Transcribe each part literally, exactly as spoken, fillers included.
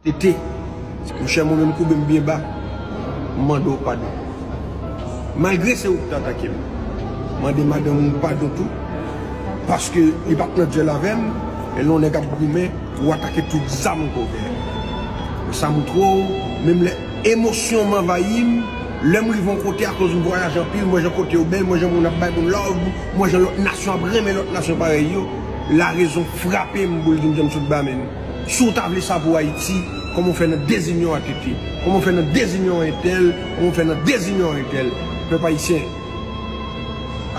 Tete, monchè, mwen menm koube m byen ba, m mande w padon. Malgre se ou ki te atake m, mande madanm ou padon tou, paske li pa t nan dyèl avè m, e lè yon nèg ap goumen, ou atake tout zam ke w genyen. Sa montre w, menm lè emosyon m anvayi m, lè m rive yon kote, akoz m vwayaje anpil, m wè jan kote yo bèl, m wè jan moun ap bay moun love, m wè jan lòt nasyon ap renmen lòt nasyon parèy yo, larezon frape m pou l di m, John Soutba, men si w ta vle sa pou Ayiti, kòman w fè nan dezinyon a Tete? Kòman w fè nan dezinyon a entèl? Kòman w fè nan dezinyon a entèl? Pèp ayisyen,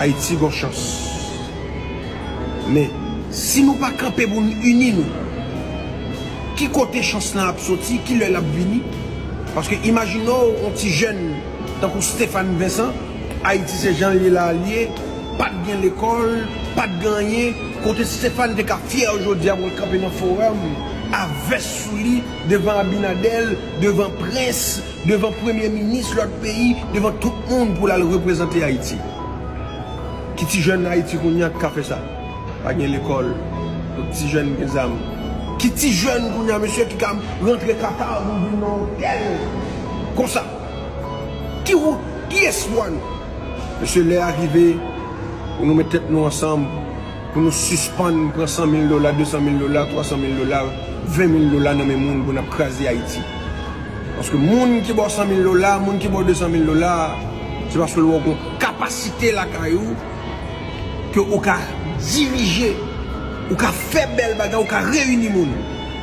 Ayiti gon chans. Men, si nou pa kanpe pou n ini nou, ki kote chans lan ap soti? Ki lè l ap vini? Paske imajine w, yon ti jèn tankou Stéphane Vincent, Ayiti se jan l ye la a l ye, pa t gen lekòl, pa t gen anyen, kote Stéphane te ka fyè jodi a pou l kanpe nan Fowòm a vès sou li, devan Abinader, devan prens, devan premye minis lòt peyi, devan tout moun pou l al reprezante Ayiti. Ki ti jèn Ayiti kounye a ki ka fè sa? Pa gen lekòl, tout ti jèn gen zam. Ki ti jèn kounye a, mesye, ki ka rantre Qatar pou vin nan otèl konsa? Ki wout, ki espwa nou? Mesye, lè a rive pou nou met tèt nou ansanm, pou nou sispann pran san mil dola, de san mil dola, twa san mil dola, ven mil dola nan men moun pou n ap kraze Ayiti. Paske moun ki ba w san mil dola, moun ki ba w de san mil dola, se paske l wè w gon kapasite lakay ou, ke ou ka dirije, ou ka fè bèl bagay, ou ka reyini moun.